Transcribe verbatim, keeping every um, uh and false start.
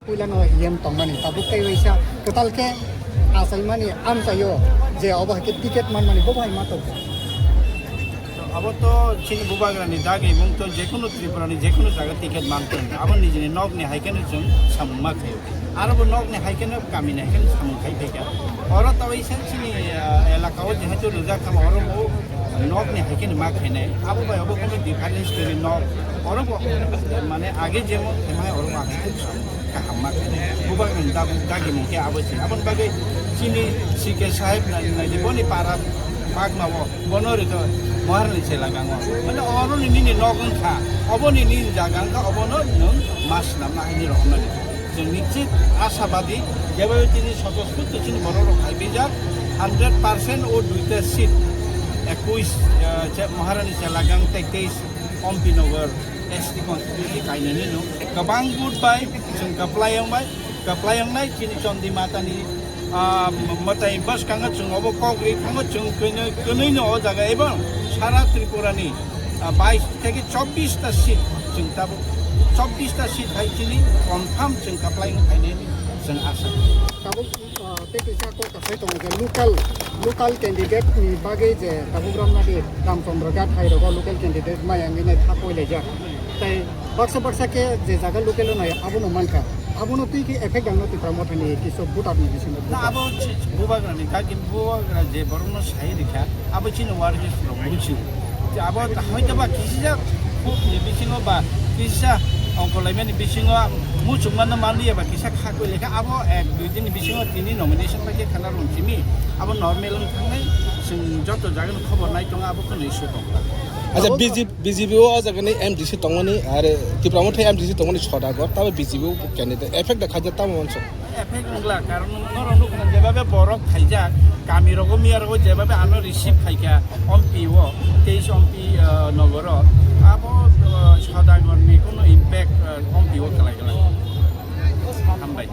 Puilano E M tongmani, tabuk tei waisa kwtal khe achaimani amchaio je obo hai khe ticket manmani bo bai ma tongkha. Abo to chini bubagrani dagi mung to jekunu Tripurani jekunu jaga ticket mantong. Abo nijini nokni hai kheno chwng samung ma khaio. Aro bo nokni hai kheno kamini hai kheno samung khai phaikha. Oro to waisa chini, ah, elaka o jehetu rijak kha oro bo nokni hai kheno ma khainai. Abo bai abo kheno difference kwrwi nok. Oro bo, mane, age jemon khaimai oro bo ang kaham ma khainai. Bubagrani dagi mung khe abo se. Aboni bagwi chini C K saheb nai, nai, boni para magma o, bono rito Maharani Selagang o. Mane oro ni nini nok wngkha, obo ni nini jaga wngkha, obono nwng ma swnamna hai ni rohornani. Chwng nichit ashabadi, jeba tini sotosputo chini borok rok hai bijak, hundred percent o duita seat, ekuis, eh, che-, Maharani Selagang tei teis Ompi Nagar S T constituency kainani no. Kwbang vote bai chwng kwplai wng bai, kwplai wngnai chini Chondi Matani, ah, mwtai bwskango chwng obo kok ri thango chwng kwnwi, kwnwi no o jaga ebong sara Tripurani, ah, bais theke chobbish ta seat chwng tabuk chobbish ta seat hai chini confirm chwng kwplai wng phainai chwng asa. Tabuk, ah, tei kaisa kok kasai tongo je local, local candidate ni bagwi je tabuk ramnadi Ramchandra Ghat hai rogo local candidate maya wngwi nai thak koi laijak. Tei baksa baksa khe je jaga local no abono mankha. Abono twi khe effect ang no Tipra Mothani kisu voter ni bisingo. Na abo chi-, bubagrani dagi bubagra je borokno sai rikha, abo chini workers rok muchu. Je abo hoito ba kisa khub ni bisingo ba kisa ongkolaimani bisingo muchungmano manliya ba kisa khakoi lekha abo ek dui din ni bisingo tini nomination bai khe khana rung simi abo normal wng thangnai chwng joto jaga ni khobor nai tongo abo khwnwi su tong. Acha abo B J P, B J P o o jaga ni M D C tongmani are Tipra Motha M D C tongmani Sodagar tabo B J P o candidate effect da khaja tamo manso. Effect wngla, karon norok nukha jebabe borok khaijak, kami rogo miya rogo jebabe ano receive khaikha, ompi o, teis ompi, ah, nogoro, abo, ah, Sodagar ni kono impact, ah, ompi o kwlai kwlai. Hambai.